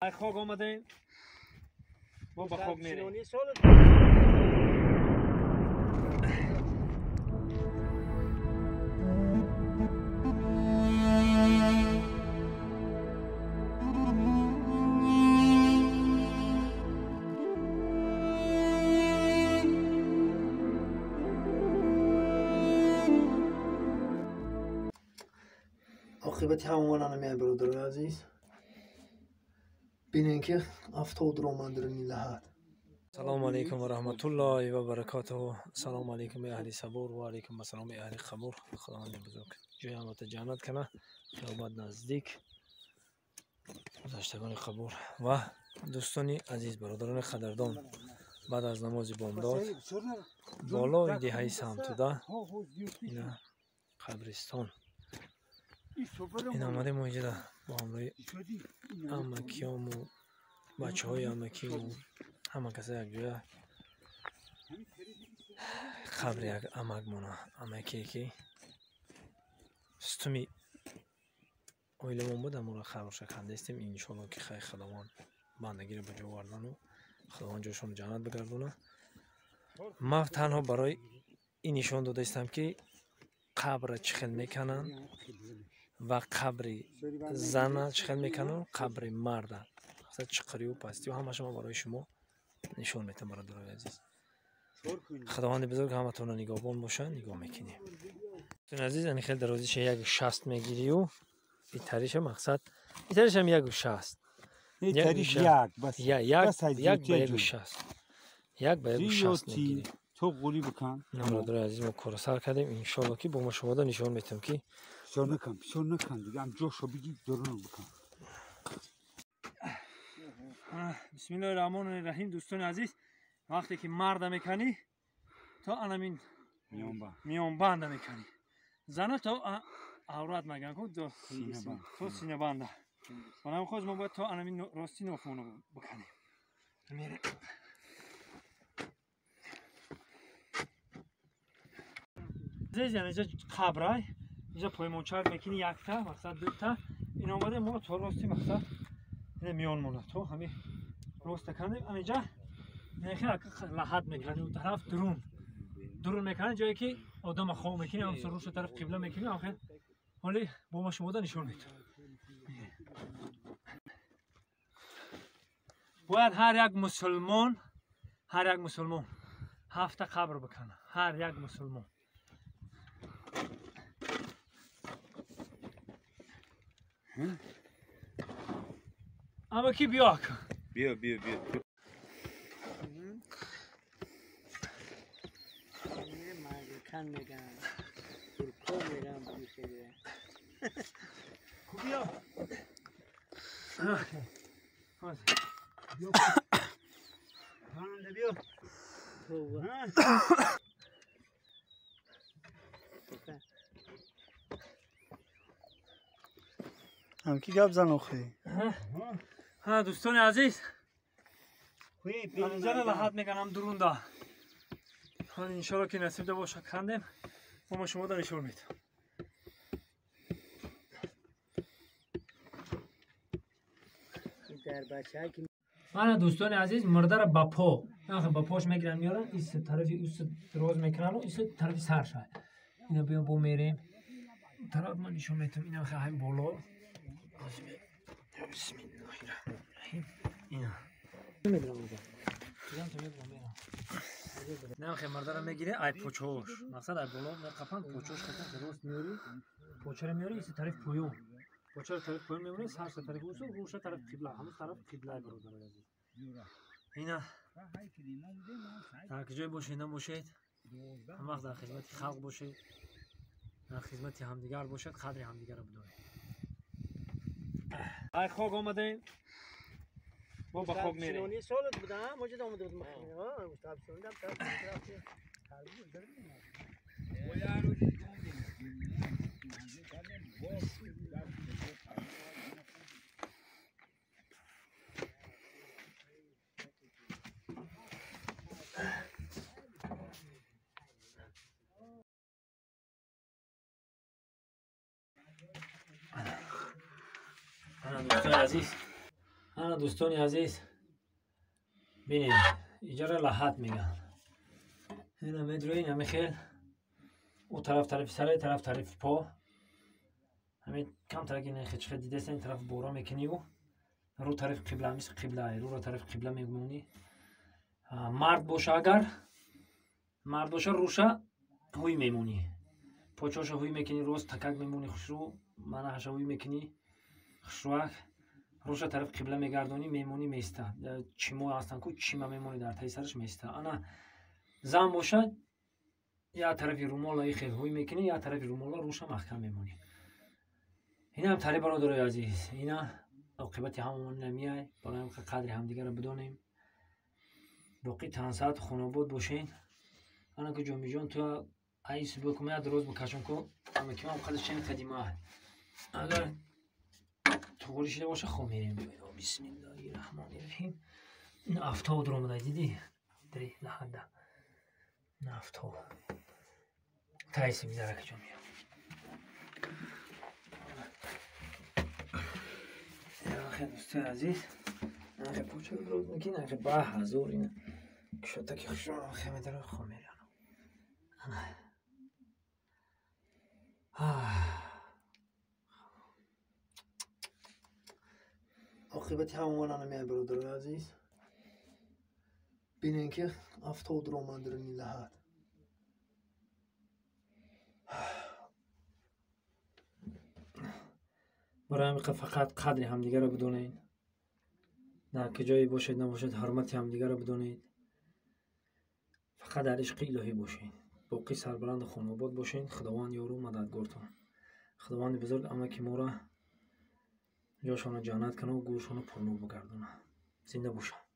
Хок омадем, мо ба хок мерем. Оқибати ҳамон ана бародарои азиз, бинем ки афтод романдаруни лаҳат. Салому алайкум ва раҳматуллоҳи ва баракотуҳу. Салому алайкум эй аҳли сабур ва алайкум ассалом эй аҳли қабур. Худованди бузург ҷои ҳамата ҷаннат кана, қиёмат наздик. Гузаштагони қабур ва дӯстони азиз, бародарони қадрдон, баъд аз намози бомдод болои деҳаи Самтуда ина қабристон ин омадем. Мо инҷа бо ҳамроҳи амакиёму бачаҳои амакиму ҳама каса якҷоя қабри як амакмона, амакие ки стуми оиламон буд, аморо қабрша кандестем. Иншоалло ки хай Худованд бандагиро ба ҷо овардану Худованд ҷошонро ҷаннат бигардона. Ман танҳо барои ин нишон додаистам, ки қабра чӣ хел мекананд ва қабри зана чӣ хел мекананд, қабри марда чиқирию пастию ҳамаша ман барои шумо нишон метам. Бародарои азиз, Худованди бузург ҳаматонро нигоҳбон бошад, нигоҳ мекунем. Дӯстони азиз, ани хел дарозиша 1,60 мегирию итариша мақсад итаришам 1,60, як ба 1,60, як ба 1,60 мегирӣ. То ғули бикан. Бародарои азиз, мо корро сар кардем. Иншоалло ки бо мо шумода нишон метиҳам ки бисёр накан, бисёр накан, дига ам ҷошо биги, дорун бикан. Бисмиллоҳи раҳмони раҳим. Дӯстони азиз, вақте ки марда меканӣ, то анамин миёнбанда меканӣ, зана то аврат меган ку, то синабанда. Барои хоз мо бояд то анамин рости нофоно биканем. Мерем. Инҷа қабрай, инҷа поймончак мекунӣ, якта мақсад, дута. Ин омаде мо то рости мақсад ина миён монад, то ҳами роста кандем. Аниҷа лаҳат мекунӣ, он тараф дурун дурун мекунӣ, ҷое ки одама хоб мекунӣ, ҳамсо рӯша тараф қибла мекунӣ. Охир ҳоли бо ма шумода нишон медиҳам. Бояд ҳар як мусулмон, ҳар як мусулмон ҳафта қабр бикана, ҳар як мусулмон. Ама ки биё. Биё, биё, биё. Мардикан меган, турко мерам бишеде. Биё. Хонанда биё. Ҳам ки гап зан охи. Ҳа, дӯстони азиз, инҷара лаҳат меканам дурунда. Иншоалло ки насибда боша кандем, мо ма шумода нишон медиҳам. Мана дӯстони азиз, мурдаро ба по ба пош мегиранд, меоранд, ис тарафи ус роз мекунану ис тарафи сар шавад. Ина биё, бо мерем тараф, ман нишон метиҳам. Ина ҳам боло. Бисмиллоҳи раҳмони раҳим. Ина намхе мардара мегире, ай почош мақсад, ай боло меқапанд, почош рост меори, почара меори, иси тарафи поён, почара тарафи поён мемонад, сарша тарафи усу, рӯша тарафи қибла, ҳамун тараф қиблаи. Бародарои азиз, ина дар куҷое бошед набошед, ҳам вақт дар хизмати халқ бошед, дар хизмати ҳамдигар бошед, қадри ҳамдигарро бидоред. Ай хок омадем, мо ба хок мерем. Солот будам, моҷа омада будам. Ана дӯстони азиз, ана. Дӯстони азиз, бинед, иҷара лаҳат мегӯянд. Ина медрои, ҳами хел ӯ тараф тарафи сара, тараф тарафи по. Ҳами камтар ки хечхе дидеста, ин тараф бора мекуниву рӯ тарафи қибла, мисли қибла, рӯро тарафи қибла мемонӣ. Мард боша, агар мард боша, рӯша ҳуй мемонӣ, почоша ҳуй мекунӣ, рост такак мемонӣ, хушрӯ манаҳаша ҳуй мекунӣ, хушрӯак рӯша тарафи қибла мегардонӣ, мемонӣ, места. Чимо ҳастанд ку, чима мемонӣ дар таи сараш, места. Ана зан бошад, як тарафи румола ихел ҳуй мекунӣ, як тарафи румола рӯша маҳкам мемонӣ. Инам тари, бародарои азиз, ина оқибати ҳамон намеяй. Барои ҳам қадри ҳамдигарро бидонем, боқӣ тансаату хонобод бошен. Ана ку ҷомиҷон, ту айс бикум, як роз бикашон ку, амакимам қадр чен қадима. Агар туғри шида боша, хоб мерем. Бисмиллоҳи раҳмони раҳим. Ин афтоб дуромада, дидӣ, дри лаҳада афтоб тайси бизарака ҷомиё. Дӯстои азиз, нахе поча роз мекунӣ, нахе ба ҳазор ина кушотаки хушро хе медара, хоб мерам. Ана оқибати ҳамон намеяй, бародарои азиз. Бинен ки афтоб дуромад даруни лаҳат. Барои ҳамин фақат қадри ҳамдигарро бидонед. Дар куҷое бошед набошед, ҳурмати ҳамдигарро бидонед. Фақат дар ишқи илоҳӣ бошед. Боқӣ сарбаланду хонобод бошед. Худованд ёру мададгортон. Худованди бузург амаки моро ҷошонро ҷаннат кунад, гӯршонро пурнур бигардонад. Зинда бошанд.